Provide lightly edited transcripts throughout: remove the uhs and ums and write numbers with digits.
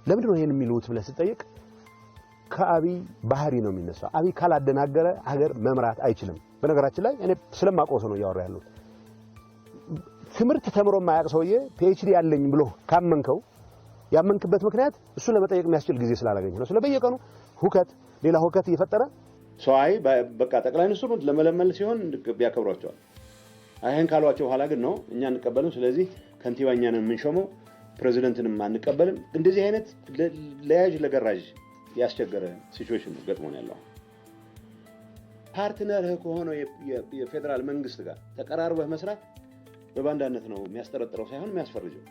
ለምንድን ነው ይሄን የሚሉት ብለህ ስትጠይቅ ከአብይ ባህሪ ነው የሚነሳው። አብይ ካላደናገረ ሀገር መምራት አይችልም። በነገራችን ላይ እኔ ስለማውቀው ሰው ነው እያወራ ያለሁት። ትምህርት ተምሮ የማያውቅ ሰውዬ PhD ያለኝ ብሎ ካመንከው፣ ያመንክበት ምክንያት እሱን ለመጠየቅ የሚያስችል ጊዜ ስላላገኘ ነው። ስለ በየቀኑ ሁከት፣ ሌላ ሁከት እየፈጠረ ሰው አይ በቃ ጠቅላይ ሚኒስትሩን ለመለመል ሲሆን ቢያከብሯቸዋል። ይህን ካሏቸው በኋላ ግን ነው እኛ አንቀበልም፣ ስለዚህ ከንቲባ እኛን የምንሾመው፣ ፕሬዚደንትንም አንቀበልም። እንደዚህ አይነት ለያዥ ለገራዥ ያስቸገረ situation ነው ገጥሞን ያለው። Partner ህ ከሆነው የፌዴራል መንግስት ጋር ተቀራርበህ መስራት በባንዳነት ነው የሚያስጠረጥረው ሳይሆን የሚያስፈርጀው።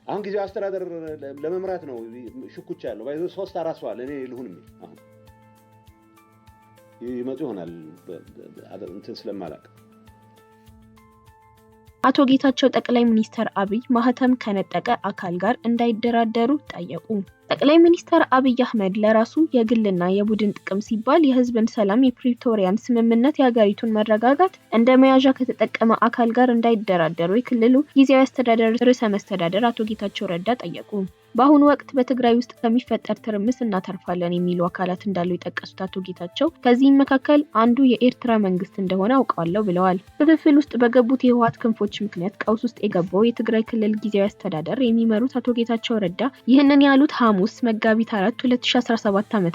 አሁን ጊዜያዊ አስተዳደር ለመምራት ነው ሽኩቻ ያለው። By the way ሶስት አራት ሰው አለ እኔ ልሁን የሚል። አሁን ይመጡ ይሆናል እንትን ስለማላውቅ። አቶ ጌታቸው ጠቅላይ ሚኒስትር አብይ ማህተም ከነጠቀ አካል ጋር እንዳይደራደሩ ጠየቁ። ጠቅላይ ሚኒስትር አብይ አህመድ ለራሱ የግልና የቡድን ጥቅም ሲባል የህዝብን ሰላም፣ የፕሪቶሪያን ስምምነት፣ የሀገሪቱን መረጋጋት እንደ መያዣ ከተጠቀመ አካል ጋር እንዳይደራደሩ የክልሉ ጊዜያዊ አስተዳደር ርዕሰ መስተዳደር አቶ ጌታቸው ረዳ ጠየቁ። በአሁኑ ወቅት በትግራይ ውስጥ ከሚፈጠር ትርምስ እናተርፋለን የሚሉ አካላት እንዳሉ የጠቀሱት አቶ ጌታቸው ከዚህም መካከል አንዱ የኤርትራ መንግስት እንደሆነ አውቃለሁ ብለዋል። ክፍፍል ውስጥ በገቡት የህወሓት ክንፎች ምክንያት ቀውስ ውስጥ የገባው የትግራይ ክልል ጊዜያዊ አስተዳደር የሚመሩት አቶ ጌታቸው ረዳ ይህንን ያሉት ሐሙስ መጋቢት 4 2017 ዓ.ም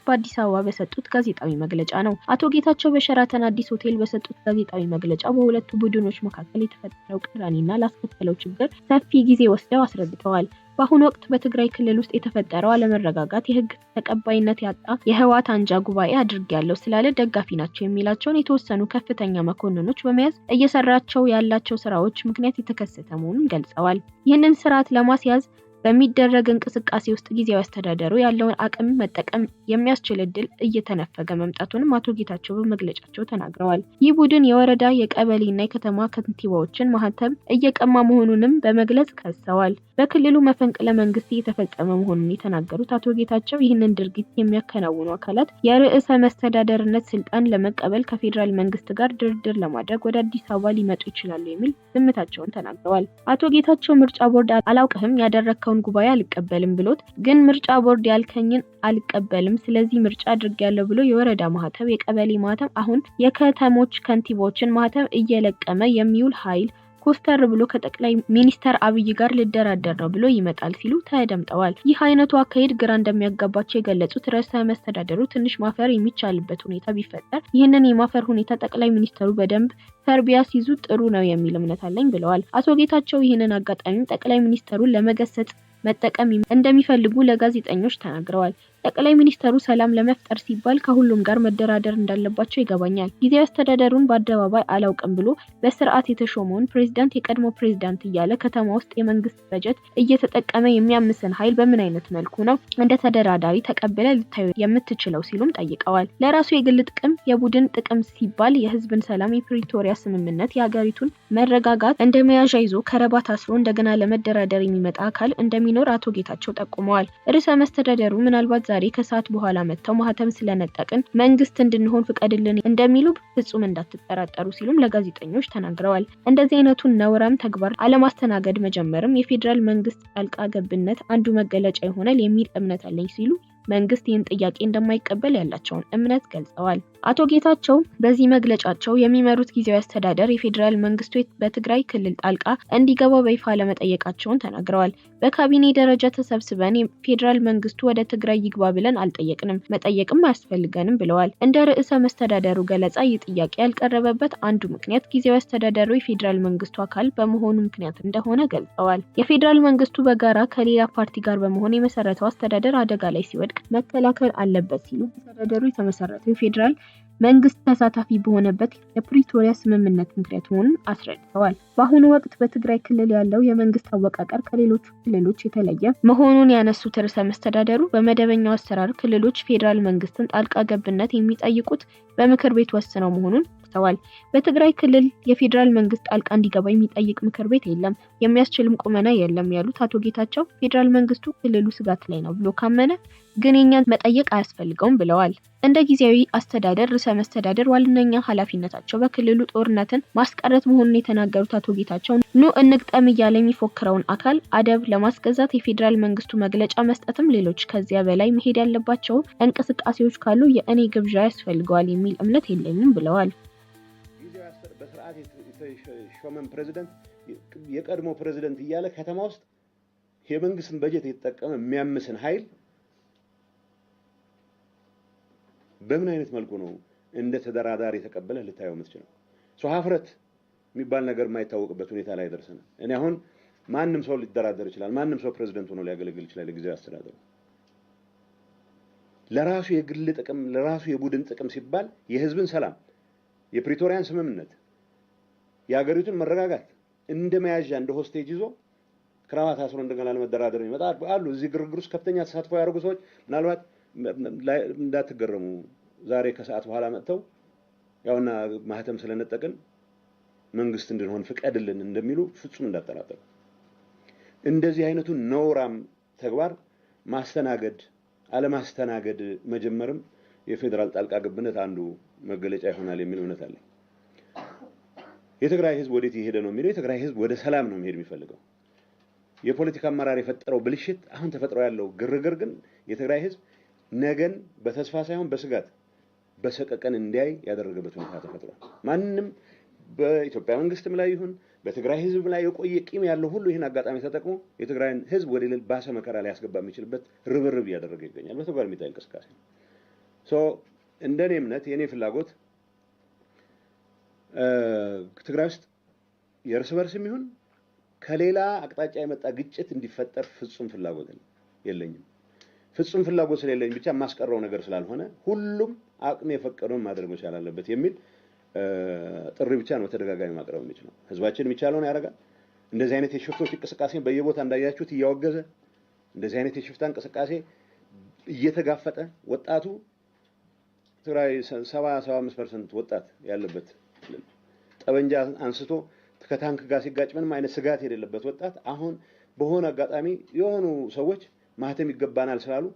በአዲስ አበባ በሰጡት ጋዜጣዊ መግለጫ ነው። አቶ ጌታቸው በሸራተን አዲስ ሆቴል በሰጡት ጋዜጣዊ መግለጫ በሁለቱ ቡድኖች መካከል የተፈጠረው ቅራኔና ላስከተለው ችግር ሰፊ ጊዜ ወስደው አስረድተዋል። በአሁኑ ወቅት በትግራይ ክልል ውስጥ የተፈጠረው አለመረጋጋት የህግ ተቀባይነት ያጣ የህወሓት አንጃ ጉባኤ አድርጌያለሁ ስላለ ደጋፊ ናቸው የሚላቸውን የተወሰኑ ከፍተኛ መኮንኖች በመያዝ እየሰራቸው ያላቸው ስራዎች ምክንያት የተከሰተ መሆኑን ገልጸዋል። ይህንን ስርዓት ለማስያዝ በሚደረግ እንቅስቃሴ ውስጥ ጊዜያዊ አስተዳደሩ ያለውን አቅም መጠቀም የሚያስችል እድል እየተነፈገ መምጣቱንም አቶ ጌታቸው በመግለጫቸው ተናግረዋል። ይህ ቡድን የወረዳ፣ የቀበሌና የከተማ ከንቲባዎችን ማህተም እየቀማ መሆኑንም በመግለጽ ከሰዋል። በክልሉ መፈንቅለ መንግስት እየተፈጸመ መሆኑን የተናገሩት አቶ ጌታቸው ይህንን ድርጊት የሚያከናውኑ አካላት የርዕሰ መስተዳደርነት ስልጣን ለመቀበል ከፌዴራል መንግስት ጋር ድርድር ለማድረግ ወደ አዲስ አበባ ሊመጡ ይችላሉ የሚል ግምታቸውን ተናግረዋል። አቶ ጌታቸው ምርጫ ቦርድ አላውቅህም፣ ያደረግከውን ጉባኤ አልቀበልም ብሎት ግን ምርጫ ቦርድ ያልከኝን አልቀበልም፣ ስለዚህ ምርጫ አድርጌያለሁ ብሎ የወረዳ ማህተም፣ የቀበሌ ማህተም፣ አሁን የከተሞች ከንቲባዎችን ማህተም እየለቀመ የሚውል ኃይል ኮስተር ብሎ ከጠቅላይ ሚኒስተር አብይ ጋር ልደራደር ነው ብሎ ይመጣል ሲሉ ተደምጠዋል። ይህ አይነቱ አካሄድ ግራ እንደሚያጋባቸው የገለጹት ርዕሰ መስተዳደሩ ትንሽ ማፈር የሚቻልበት ሁኔታ ቢፈጠር ይህንን የማፈር ሁኔታ ጠቅላይ ሚኒስተሩ በደንብ ፈር ቢያስይዙ ጥሩ ነው የሚል እምነት አለኝ ብለዋል። አቶ ጌታቸው ይህንን አጋጣሚም ጠቅላይ ሚኒስተሩን ለመገሰጽ መጠቀም እንደሚፈልጉ ለጋዜጠኞች ተናግረዋል። ጠቅላይ ሚኒስተሩ ሰላም ለመፍጠር ሲባል ከሁሉም ጋር መደራደር እንዳለባቸው ይገባኛል። ጊዜያዊ አስተዳደሩን በአደባባይ አላውቅም ብሎ በስርዓት የተሾመውን ፕሬዝዳንት የቀድሞ ፕሬዝዳንት እያለ ከተማ ውስጥ የመንግስት በጀት እየተጠቀመ የሚያምስን ኃይል በምን አይነት መልኩ ነው እንደ ተደራዳሪ ተቀብለ ልታዩ የምትችለው ሲሉም ጠይቀዋል። ለራሱ የግል ጥቅም፣ የቡድን ጥቅም ሲባል የህዝብን ሰላም፣ የፕሪቶሪያ ስምምነት፣ የሀገሪቱን መረጋጋት እንደ መያዣ ይዞ ከረባት አስሮ እንደገና ለመደራደር የሚመጣ አካል እንደሚኖር አቶ ጌታቸው ጠቁመዋል። ርዕሰ መስተዳደሩ ምናልባት ዛሬ ከሰዓት በኋላ መጥተው ማህተም ስለነጠቅን መንግስት እንድንሆን ፍቀድልን እንደሚሉ ፍጹም እንዳትጠራጠሩ ሲሉም ለጋዜጠኞች ተናግረዋል። እንደዚህ አይነቱን ነውራም ተግባር አለማስተናገድ መጀመርም የፌዴራል መንግስት ጣልቃ ገብነት አንዱ መገለጫ ይሆናል የሚል እምነት አለኝ ሲሉ መንግስት ይህን ጥያቄ እንደማይቀበል ያላቸውን እምነት ገልጸዋል። አቶ ጌታቸው በዚህ መግለጫቸው የሚመሩት ጊዜያዊ አስተዳደር የፌዴራል መንግስቱ በትግራይ ክልል ጣልቃ እንዲገባ በይፋ አለመጠየቃቸውን ተናግረዋል። በካቢኔ ደረጃ ተሰብስበን የፌዴራል መንግስቱ ወደ ትግራይ ይግባ ብለን አልጠየቅንም፣ መጠየቅም አያስፈልገንም ብለዋል። እንደ ርዕሰ መስተዳደሩ ገለጻ ይህ ጥያቄ ያልቀረበበት አንዱ ምክንያት ጊዜያዊ አስተዳደሩ የፌዴራል መንግስቱ አካል በመሆኑ ምክንያት እንደሆነ ገልጸዋል። የፌዴራል መንግስቱ በጋራ ከሌላ ፓርቲ ጋር በመሆን የመሰረተው አስተዳደር አደጋ ላይ ሲወድቅ መከላከል አለበት ሲሉ አስተዳደሩ የተመሰረተው የፌዴራል መንግስት ተሳታፊ በሆነበት የፕሪቶሪያ ስምምነት ምክንያት መሆኑን አስረድተዋል። በአሁኑ ወቅት በትግራይ ክልል ያለው የመንግስት አወቃቀር ከሌሎቹ ክልሎች የተለየ መሆኑን ያነሱት ርዕሰ መስተዳደሩ በመደበኛው አሰራር ክልሎች ፌዴራል መንግስትን ጣልቃ ገብነት የሚጠይቁት በምክር ቤት ወስነው መሆኑን አብራርተዋል። በትግራይ ክልል የፌዴራል መንግስት ጣልቃ እንዲገባ የሚጠይቅ ምክር ቤት የለም፣ የሚያስችልም ቁመና የለም ያሉት አቶ ጌታቸው ፌዴራል መንግስቱ ክልሉ ስጋት ላይ ነው ብሎ ካመነ ግን የኛን መጠየቅ አያስፈልገውም ብለዋል። እንደ ጊዜያዊ አስተዳደር ርዕሰ መስተዳደር ዋነኛ ኃላፊነታቸው በክልሉ ጦርነትን ማስቀረት መሆኑን የተናገሩት አቶ ጌታቸው ኑ እንግጠም እያለ የሚፎክረውን አካል አደብ ለማስገዛት የፌዴራል መንግስቱ መግለጫ መስጠትም ሌሎች ከዚያ በላይ መሄድ ያለባቸው እንቅስቃሴዎች ካሉ የእኔ ግብዣ ያስፈልገዋል የሚል እምነት የለኝም ብለዋል። በስርዓት የተሾመን ፕሬዚደንት የቀድሞ ፕሬዚደንት እያለ ከተማ ውስጥ የመንግስትን በጀት የተጠቀመ የሚያምስን ኃይል በምን አይነት መልኩ ነው እንደ ተደራዳሪ የተቀበለ ልታየው የምትችለው? ሰው ሀፍረት የሚባል ነገር የማይታወቅበት ሁኔታ ላይ ደርሰናል። እኔ አሁን ማንም ሰው ሊደራደር ይችላል። ማንም ሰው ፕሬዚደንት ሆኖ ሊያገለግል ይችላል። የጊዜያዊ አስተዳደሩ ለራሱ የግል ጥቅም ለራሱ የቡድን ጥቅም ሲባል የህዝብን ሰላም፣ የፕሪቶሪያን ስምምነት፣ የሀገሪቱን መረጋጋት እንደ መያዣ እንደ hostage ይዞ ክራባት አስሮ እንደገና ለመደራደር የሚመጣ አሉ። እዚህ ግርግር ውስጥ ከፍተኛ ተሳትፎ ያደርጉ ሰዎች ምናልባት እንዳትገረሙ ዛሬ ከሰዓት በኋላ መጥተው ያውና ማህተም ስለነጠቅን መንግስት እንድንሆን ፍቀድልን እንደሚሉ ፍጹም እንዳጠራጠሩ። እንደዚህ አይነቱ ነውራም ተግባር ማስተናገድ አለማስተናገድ መጀመርም የፌዴራል ጣልቃ ገብነት አንዱ መገለጫ ይሆናል የሚል እምነት አለኝ። የትግራይ ህዝብ ወዴት እየሄደ ነው የሚለው፣ የትግራይ ህዝብ ወደ ሰላም ነው መሄድ የሚፈልገው። የፖለቲካ አመራር የፈጠረው ብልሽት፣ አሁን ተፈጥሮ ያለው ግርግር ግን የትግራይ ህዝብ ነገን በተስፋ ሳይሆን በስጋት በሰቀቀን እንዲያይ ያደረገበት ሁኔታ ተፈጥሯል። ማንም በኢትዮጵያ መንግስትም ላይ ይሁን በትግራይ ህዝብ ላይ የቆየ ቂም ያለው ሁሉ ይህን አጋጣሚ ተጠቅሞ የትግራይን ህዝብ ወደ ሌላ ባሰ መከራ ላይ ያስገባ የሚችልበት ርብርብ እያደረገ ይገኛል። በተግባር የሚታይ እንቅስቃሴ ነው። So እንደኔ እምነት የኔ ፍላጎት ትግራይ ውስጥ የእርስ በርስ የሚሆን ከሌላ አቅጣጫ የመጣ ግጭት እንዲፈጠር ፍጹም ፍላጎት የለኝም። ፍጹም ፍላጎት ስለሌለኝ ብቻ የማስቀረው ነገር ስላልሆነ ሁሉም አቅም የፈቀደውን ማድረግ መቻል አለበት የሚል ጥሪ ብቻ ነው በተደጋጋሚ ማቅረብ የሚችለው። ህዝባችን የሚቻለውን ያደርጋል። እንደዚህ አይነት የሽፍቶች እንቅስቃሴ በየቦታ እንዳያችሁት እያወገዘ፣ እንደዚህ አይነት የሽፍታ እንቅስቃሴ እየተጋፈጠ፣ ወጣቱ ትግራይ 70-75% ወጣት ያለበት፣ ጠበንጃ አንስቶ ከታንክ ጋር ሲጋጭ ምንም አይነት ስጋት የሌለበት ወጣት አሁን በሆነ አጋጣሚ የሆኑ ሰዎች ማህተም ይገባናል ስላሉ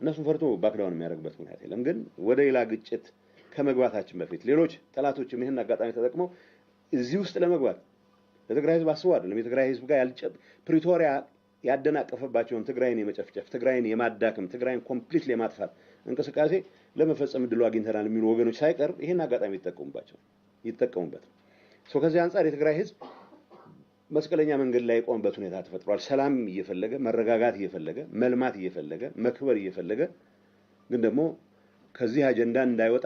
እነሱን ፈርቶ back down የሚያደርግበት ምክንያት የለም። ግን ወደ ሌላ ግጭት ከመግባታችን በፊት ሌሎች ጠላቶችም ይህን አጋጣሚ ተጠቅመው እዚህ ውስጥ ለመግባት ለትግራይ ህዝብ አስበው አይደለም። የትግራይ ህዝብ ጋር ፕሪቶሪያ ያደናቀፈባቸውን ትግራይን የመጨፍጨፍ፣ ትግራይን የማዳከም፣ ትግራይን complete የማጥፋት እንቅስቃሴ ለመፈጸም እድሉ አግኝተናል የሚሉ ወገኖች ሳይቀር ይህን አጋጣሚ ይጠቀሙበት። So ከዚህ አንጻር የትግራይ ህዝብ መስቀለኛ መንገድ ላይ የቆመበት ሁኔታ ተፈጥሯል። ሰላም እየፈለገ፣ መረጋጋት እየፈለገ፣ መልማት እየፈለገ፣ መክበር እየፈለገ ግን ደግሞ ከዚህ አጀንዳ እንዳይወጣ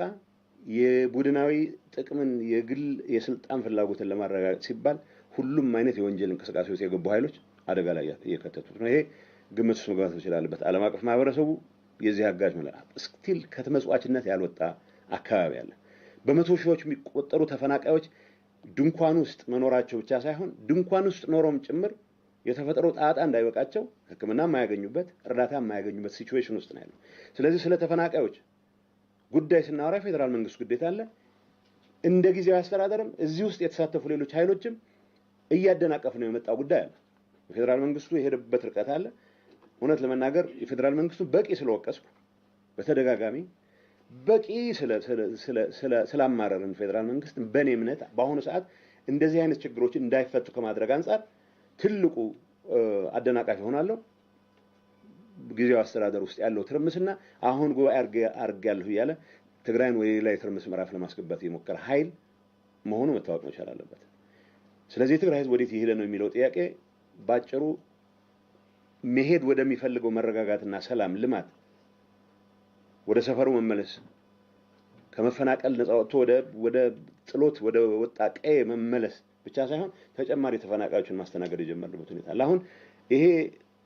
የቡድናዊ ጥቅምን የግል የስልጣን ፍላጎትን ለማረጋገጥ ሲባል ሁሉም አይነት የወንጀል እንቅስቃሴ ውስጥ የገቡ ኃይሎች አደጋ ላይ እየከተቱት ነው። ይሄ ግምት ውስጥ መግባት መቻል አለበት። ዓለም አቀፍ ማህበረሰቡ የዚህ አጋዥ ማለት still ከተመጽዋችነት ያልወጣ አካባቢ አለ። በመቶ ሺዎች የሚቆጠሩ ተፈናቃዮች ድንኳን ውስጥ መኖራቸው ብቻ ሳይሆን ድንኳን ውስጥ ኖሮም ጭምር የተፈጥሮ ጣጣ እንዳይበቃቸው ሕክምና የማያገኙበት፣ እርዳታ የማያገኙበት situation ውስጥ ነው ያለው። ስለዚህ ስለ ተፈናቃዮች ጉዳይ ስናወራ ፌዴራል መንግስት ግዴታ አለ። እንደ ጊዜያዊ አስተዳደርም እዚህ ውስጥ የተሳተፉ ሌሎች ኃይሎችም እያደናቀፍ ነው የመጣው ጉዳይ አለ። የፌዴራል መንግስቱ የሄደበት ርቀት አለ። እውነት ለመናገር የፌዴራል መንግስቱ በቂ ስለወቀስኩ፣ በተደጋጋሚ በቂ ስላማረርን ፌዴራል መንግስት በእኔ እምነት በአሁኑ ሰዓት እንደዚህ አይነት ችግሮችን እንዳይፈቱ ከማድረግ አንጻር ትልቁ አደናቃፊ ሆናለሁ። ጊዜያዊ አስተዳደር ውስጥ ያለው ትርምስና አሁን ጉባኤ አድርጌያለሁ እያለ ትግራይን ወደ ሌላ የትርምስ ምዕራፍ ለማስገባት የሞከረ ኃይል መሆኑ መታወቅ መቻል አለበት። ስለዚህ የትግራይ ህዝብ ወዴት እየሄደ ነው የሚለው ጥያቄ ባጭሩ መሄድ ወደሚፈልገው መረጋጋትና ሰላም፣ ልማት፣ ወደ ሰፈሩ መመለስ፣ ከመፈናቀል ነፃ ወጥቶ ወደ ጥሎት ወደ ወጣ ቀዬ መመለስ ብቻ ሳይሆን ተጨማሪ ተፈናቃዮችን ማስተናገድ የጀመርንበት ሁኔታ አለ። አሁን ይሄ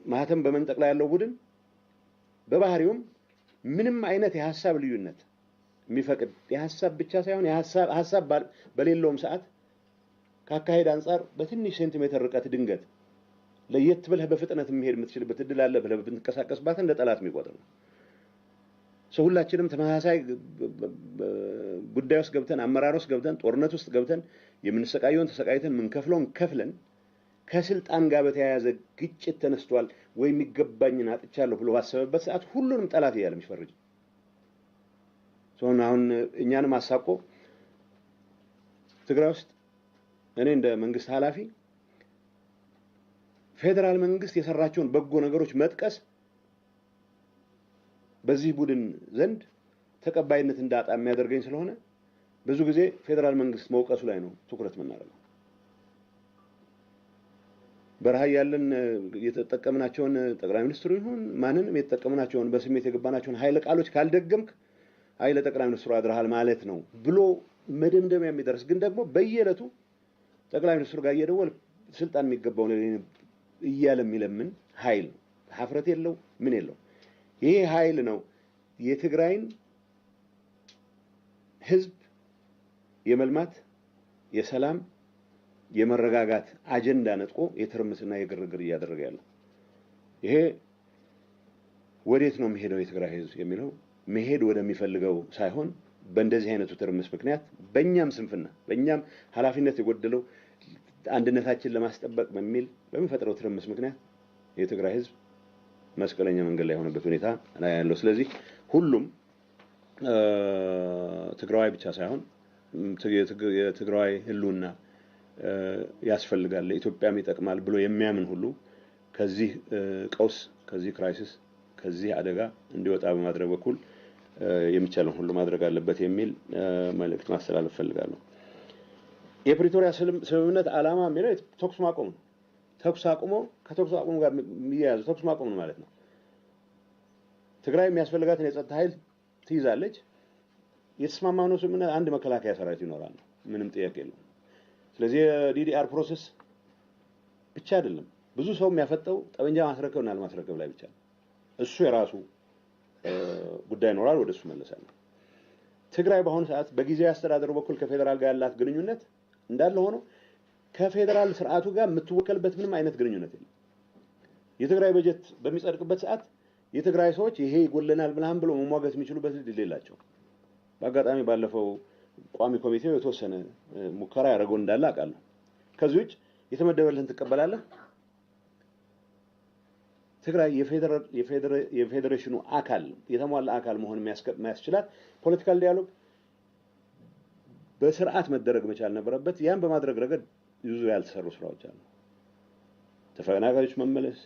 ማህተም በመንጠቅ ላይ ያለው ቡድን በባህሪውም ምንም አይነት የሀሳብ ልዩነት የሚፈቅድ፣ የሀሳብ ብቻ ሳይሆን ሀሳብ በሌለውም ሰዓት ካካሄድ አንጻር በትንሽ ሴንቲሜትር ርቀት ድንገት ለየት ብለህ በፍጥነት የሚሄድ የምትችልበት እድል አለ ብለህ ብትንቀሳቀስባት እንደ ጠላት የሚቆጥር ነው። ሰው ሁላችንም ተመሳሳይ ጉዳይ ውስጥ ገብተን፣ አመራር ውስጥ ገብተን፣ ጦርነት ውስጥ ገብተን፣ የምንሰቃየውን ተሰቃይተን፣ የምንከፍለውን ከፍለን፣ ከስልጣን ጋር በተያያዘ ግጭት ተነስቷል ወይ የሚገባኝን አጥቻለሁ ብሎ ባሰበበት ሰዓት ሁሉንም ጠላት እያለ የሚፈርጅ ሰውን አሁን እኛንም አሳቆ ትግራይ ውስጥ እኔ እንደ መንግስት ኃላፊ ፌዴራል መንግስት የሰራቸውን በጎ ነገሮች መጥቀስ በዚህ ቡድን ዘንድ ተቀባይነት እንዳጣ የሚያደርገኝ ስለሆነ ብዙ ጊዜ ፌዴራል መንግስት መውቀሱ ላይ ነው ትኩረት የምናደርገው። በረሃ ያለን የተጠቀምናቸውን፣ ጠቅላይ ሚኒስትሩ ይሁን ማንንም የተጠቀምናቸውን፣ በስሜት የገባናቸውን ኃይለ ቃሎች ካልደገምክ አይ ለጠቅላይ ሚኒስትሩ አድረሃል ማለት ነው ብሎ መደምደሚያ የሚደርስ፣ ግን ደግሞ በየዕለቱ ጠቅላይ ሚኒስትሩ ጋር እየደወል ስልጣን የሚገባው እያለ የሚለምን ኃይል ነው። ሀፍረት የለው፣ ምን የለው። ይሄ ኃይል ነው የትግራይን ህዝብ የመልማት፣ የሰላም፣ የመረጋጋት አጀንዳ ነጥቆ የትርምስና የግርግር እያደረገ ያለው። ይሄ ወዴት ነው የሚሄደው የትግራይ ህዝብ የሚለው መሄድ ወደሚፈልገው ሳይሆን በእንደዚህ አይነቱ ትርምስ ምክንያት፣ በእኛም ስንፍና፣ በእኛም ኃላፊነት የጎደለው አንድነታችን ለማስጠበቅ በሚል በሚፈጥረው ትርምስ ምክንያት የትግራይ ህዝብ መስቀለኛ መንገድ ላይ የሆነበት ሁኔታ ላይ ያለው። ስለዚህ ሁሉም ትግራዋይ ብቻ ሳይሆን የትግራዋይ ህልውና ያስፈልጋል፣ ለኢትዮጵያም ይጠቅማል ብሎ የሚያምን ሁሉ ከዚህ ቀውስ፣ ከዚህ crisis፣ ከዚህ አደጋ እንዲወጣ በማድረግ በኩል የሚቻለውን ሁሉ ማድረግ አለበት የሚል መልእክት ማስተላለፍ ፈልጋለሁ። የፕሪቶሪያ ስምምነት ዓላማ የሚለው ተኩስ ማቆም ነው። ተኩስ አቁሞ ከተኩስ አቁሙ ጋር የሚያያዙ ተኩስ ማቆም ነው ማለት ነው። ትግራይ የሚያስፈልጋትን የጸጥታ ኃይል ትይዛለች። የተስማማነው ስምምነት አንድ መከላከያ ሰራዊት ይኖራል። ምንም ጥያቄ የለውም። ስለዚህ የ DDR process ብቻ አይደለም። ብዙ ሰው የሚያፈጠው ጠመንጃ ማስረከብና አለማስረከብ ላይ ብቻ ነው። እሱ የራሱ ጉዳይ ይኖራል። ወደ እሱ መለሳለሁ። ትግራይ በአሁኑ ሰዓት በጊዜያዊ አስተዳደሩ በኩል ከፌዴራል ጋር ያላት ግንኙነት እንዳለ ሆኖ ከፌዴራል ስርዓቱ ጋር የምትወከልበት ምንም አይነት ግንኙነት የለም። የትግራይ በጀት በሚጸድቅበት ሰዓት የትግራይ ሰዎች ይሄ ይጎለናል ምናምን ብሎ መሟገት የሚችሉበት እድል የላቸውም። በአጋጣሚ ባለፈው ቋሚ ኮሚቴው የተወሰነ ሙከራ ያደረገው እንዳለ አውቃለሁ። ከዚህ ውጭ የተመደበልህን ትቀበላለህ። ትግራይ የፌዴሬሽኑ አካል፣ የተሟላ አካል መሆን የሚያስችላት political dialogue በስርዓት መደረግ መቻል ነበረበት። ያን በማድረግ ረገድ ብዙ ያልተሰሩ ስራዎች አሉ። ተፈናቃዮች መመለስ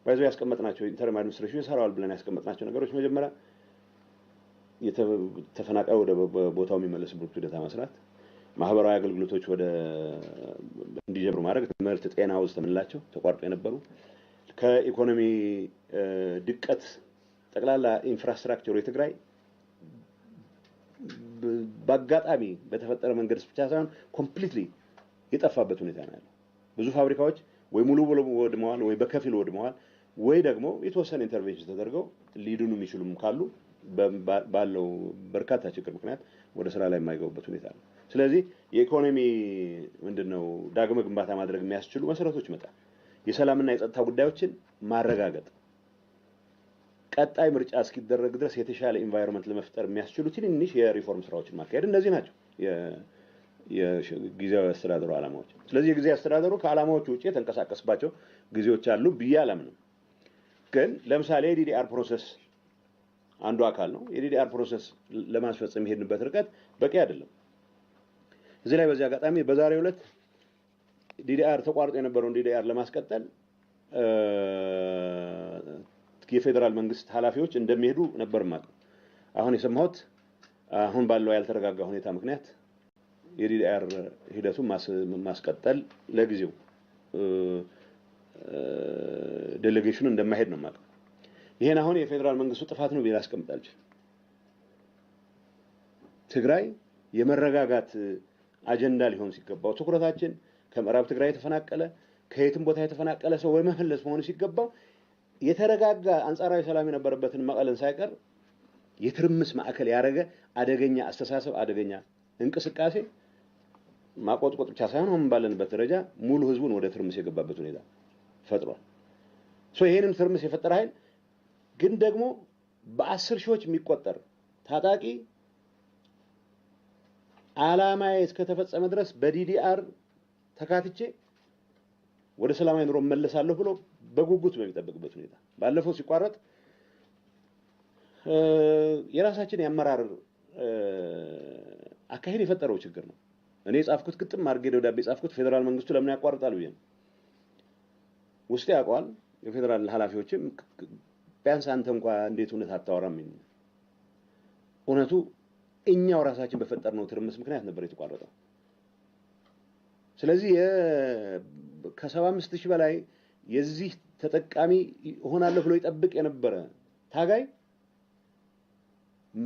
ባይዞ ያስቀመጥናቸው፣ interim administration ይሰራዋል ብለን ያስቀመጥናቸው ነገሮች መጀመሪያ ተፈናቃዩ ወደ ቦታው የሚመለስበት ሁኔታ መስራት፣ ማህበራዊ አገልግሎቶች ወደ እንዲጀምሩ ማድረግ፣ ትምህርት፣ ጤና ውስጥ የምንላቸው ተቋርጦ የነበሩ፣ ከኢኮኖሚ ድቀት ጠቅላላ infrastructure ኡ የትግራይ በአጋጣሚ በተፈጠረ መንገድ ብቻ ሳይሆን completely የጠፋበት ሁኔታ ነው ያለው። ብዙ ፋብሪካዎች ወይ ሙሉ በሙሉ ወድመዋል፣ ወይ በከፊል ወድመዋል፣ ወይ ደግሞ የተወሰነ intervention ተደርገው ሊድኑ የሚችሉም ካሉ ባለው በርካታ ችግር ምክንያት ወደ ስራ ላይ የማይገቡበት ሁኔታ ነው። ስለዚህ የኢኮኖሚ ምንድነው ዳግመ ግንባታ ማድረግ የሚያስችሉ መሰረቶች ይመጣል። የሰላምና የጸጥታ ጉዳዮችን ማረጋገጥ፣ ቀጣይ ምርጫ እስኪደረግ ድረስ የተሻለ environment ለመፍጠር የሚያስችሉ ትንንሽ የሪፎርም ስራዎችን ማካሄድ፣ እነዚህ ናቸው የጊዜያዊ አስተዳደሩ ዓላማዎች። ስለዚህ የጊዜያዊ አስተዳደሩ ከዓላማዎቹ ውጭ የተንቀሳቀስባቸው ጊዜዎች አሉ ብዬ አላምንም። ግን ለምሳሌ የ DDR process አንዱ አካል ነው። የ DDR process ለማስፈጸም የሄድንበት ርቀት በቂ አይደለም። እዚህ ላይ በዚህ አጋጣሚ በዛሬው ዕለት DDR ተቋርጦ የነበረውን DDR ለማስቀጠል የፌዴራል መንግስት ኃላፊዎች እንደሚሄዱ ነበር የማውቀው። አሁን የሰማሁት አሁን ባለው ያልተረጋጋ ሁኔታ ምክንያት የ DDR ሂደቱን ማስቀጠል ለጊዜው delegation ኑ እንደማይሄድ ነው የማውቀው። ይሄን አሁን የፌዴራል መንግስቱ ጥፋት ነው ብዬ ላስቀምጥ አልችልም። ትግራይ የመረጋጋት አጀንዳ ሊሆን ሲገባው፣ ትኩረታችን ከምዕራብ ትግራይ የተፈናቀለ፣ ከየትም ቦታ የተፈናቀለ ሰው ወይ መመለስ መሆኑ ሲገባው፣ የተረጋጋ አንጻራዊ ሰላም የነበረበትን መቀለን ሳይቀር የትርምስ ማዕከል ያደረገ አደገኛ አስተሳሰብ፣ አደገኛ እንቅስቃሴ ማቆጥቆጥ ብቻ ሳይሆን አሁን ባለንበት ደረጃ ሙሉ ህዝቡን ወደ ትርምስ የገባበት ሁኔታ ፈጥሯል። So ይሄንን ትርምስ የፈጠረ ኃይል ግን ደግሞ በ10 ሺዎች የሚቆጠር ታጣቂ ዓላማዬ እስከተፈጸመ ድረስ በ DDR ተካትቼ ወደ ሰላማዊ ኑሮ እመለሳለሁ ብሎ በጉጉት በሚጠብቅበት ሁኔታ ባለፈው ሲቋረጥ የራሳችን የአመራር አካሄድ የፈጠረው ችግር ነው። እኔ የጻፍኩት ግጥም አድርጌ ደብዳቤ የጻፍኩት ፌዴራል መንግስቱ ለምን ያቋርጣል ብዬ ነው። ውስጤ ያውቀዋል። የፌዴራል ኃላፊዎችም ቢያንስ አንተ እንኳ እንዴት እውነት አታወራም? እውነቱ እኛው ራሳችን በፈጠርነው ትርምስ ምክንያት ነበር የተቋረጠው። ስለዚህ ከ75,000 በላይ የዚህ ተጠቃሚ እሆናለሁ ብሎ ይጠብቅ የነበረ ታጋይ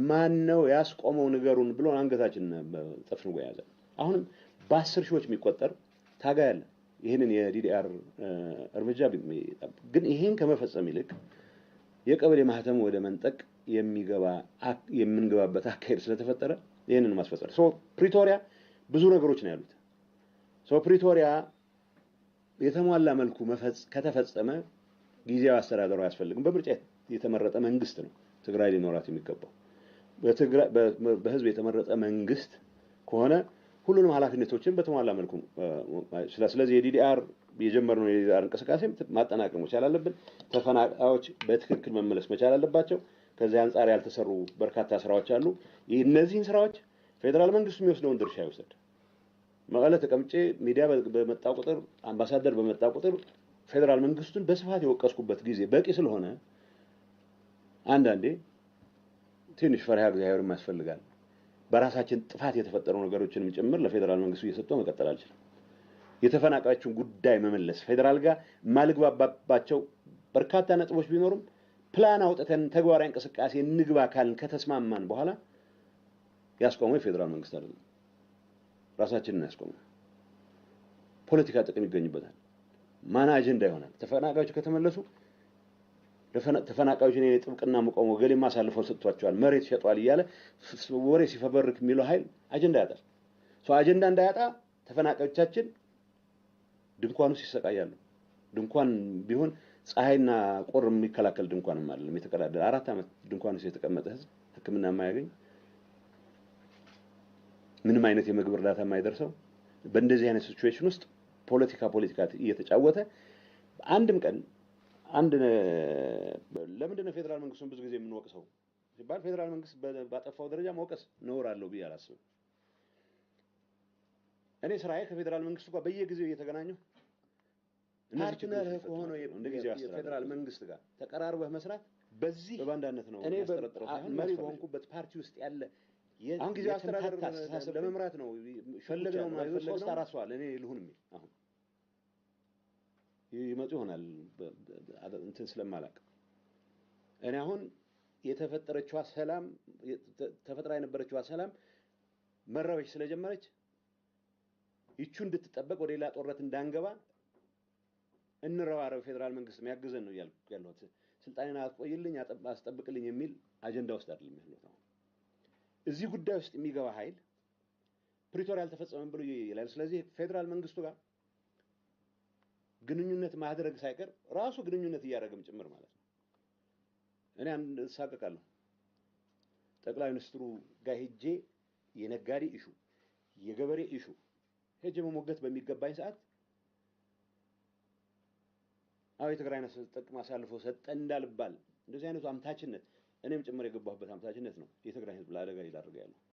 ማን ነው ያስቆመው ንገሩን ብሎ አንገታችን ጠፍንጎ የያዘ። አሁንም በ10 ሺዎች የሚቆጠር ታጋይ አለ። ይህንን የ DDR እርምጃ ግን ይህን ከመፈጸም ይልቅ የቀበሌ ማህተም ወደ መንጠቅ የምንገባበት አካሄድ ስለተፈጠረ ይህንን ማስፈጸም so ፕሪቶሪያ ብዙ ነገሮች ነው ያሉት። So ፕሪቶሪያ የተሟላ መልኩ ከተፈጸመ ጊዜያዊ አስተዳደሩ አያስፈልግም። በምርጫ የተመረጠ መንግስት ነው ትግራይ ሊኖራት የሚገባው። በህዝብ የተመረጠ መንግስት ከሆነ ሁሉንም ኃላፊነቶችን በተሟላ መልኩ ስለዚህ የ DDR የጀመርነው የ DDR እንቅስቃሴ ማጠናቀቅ መቻል አለብን። ተፈናቃዮች በትክክል መመለስ መቻል አለባቸው። ከዚህ አንጻር ያልተሰሩ በርካታ ስራዎች አሉ። እነዚህን ስራዎች ፌዴራል መንግስቱ የሚወስደውን ድርሻ ይውሰድ። መቀለ ተቀምጬ ሚዲያ በመጣ ቁጥር፣ አምባሳደር በመጣ ቁጥር ፌዴራል መንግስቱን በስፋት የወቀስኩበት ጊዜ በቂ ስለሆነ አንዳንዴ ትንሽ ፈሪሃ እግዚአብሔርም ያስፈልጋል። በራሳችን ጥፋት የተፈጠሩ ነገሮችንም ጭምር ለፌዴራል መንግስቱ እየሰጠው መቀጠል አልችልም። የተፈናቃዮችን ጉዳይ መመለስ ፌዴራል ጋር የማልግባባባቸው በርካታ ነጥቦች ቢኖሩም ፕላን አውጥተን ተግባራዊ እንቅስቃሴ እንግባ ካልን ከተስማማን በኋላ ያስቆመው የፌዴራል መንግስት አይደለም፣ ራሳችንን ያስቆመው። ፖለቲካ ጥቅም ይገኝበታል። ማን አጀንዳ ይሆናል? ተፈናቃዮች ከተመለሱ ተፈናቃዮች እኔ ጥብቅና መቆመው ገሌማ አሳልፈው ሰጥቷቸዋል፣ መሬት ሸጧል እያለ ወሬ ሲፈበርክ የሚለው ኃይል አጀንዳ ያጣል። ሰው አጀንዳ እንዳያጣ ተፈናቃዮቻችን ድንኳን ውስጥ ይሰቃያሉ። ድንኳን ቢሆን ፀሐይና ቁር የሚከላከል ድንኳንም አይደለም። የተቀዳደለ 4 ዓመት ድንኳን ውስጥ የተቀመጠ ህዝብ ሕክምና የማያገኝ፣ ምንም አይነት የምግብ እርዳታ የማይደርሰው፣ በእንደዚህ አይነት situation ውስጥ ፖለቲካ ፖለቲካ እየተጫወተ አንድም ቀን አንድ ለምንድን ነው ፌዴራል መንግስቱን ብዙ ጊዜ የምንወቅሰው ሲባል ፌዴራል መንግስት ባጠፋው ደረጃ መውቀስ ነውር አለው ብዬ አላስብም። እኔ ስራዬ ከፌዴራል መንግስቱ ጋር በየጊዜው እየተገናኘሁ partner ከሆነው የፌዴራል መንግስት ጋር ተቀራርበህ መስራት በዚህ በባንዳነት ነው የሚያስጠረጥረው ሳይሆን መሪ በሆንኩበት ፓርቲ ውስጥ ያለ አሁን ጊዜው አስተዳደር ለመምራት ነው ፈለግነው ማለት 3 4 ሰው አለ እኔ ልሁን የሚል አሁን ይመጡ ይሆናል እንትን ስለማላቅ እኔ አሁን የተፈጠረችዋ ሰላም ተፈጥራ የነበረችዋ ሰላም መራበሽ ስለጀመረች ይቹ እንድትጠበቅ ወደ ሌላ ጦርነት እንዳንገባ እንረባረብ፣ ፌዴራል መንግስት የሚያግዘን ነው እያልኩ ያለሁት። ስልጣኔን አቆይልኝ አስጠብቅልኝ የሚል አጀንዳ ውስጥ አይደለም ያለሁት። አሁን እዚህ ጉዳይ ውስጥ የሚገባ ኃይል ፕሪቶሪያ አልተፈጸመም ብሎ ይላል። ስለዚህ ፌዴራል መንግስቱ ጋር ግንኙነት ማድረግ ሳይቀር ራሱ ግንኙነት እያደረገም ጭምር ማለት ነው። እኔ አንድ እሳቀቃለሁ። ጠቅላይ ሚኒስትሩ ጋር ሄጄ የነጋዴ issue የገበሬ issue ሄጄ መሞገት በሚገባኝ ሰዓት አዎ የትግራይን ጥቅም አሳልፎ ሰጠ እንዳልባል እንደዚህ አይነቱ አምታችነት እኔም ጭምር የገባሁበት አምታችነት ነው የትግራይ ህዝብ ለአደጋ እየዳረገ ያለው።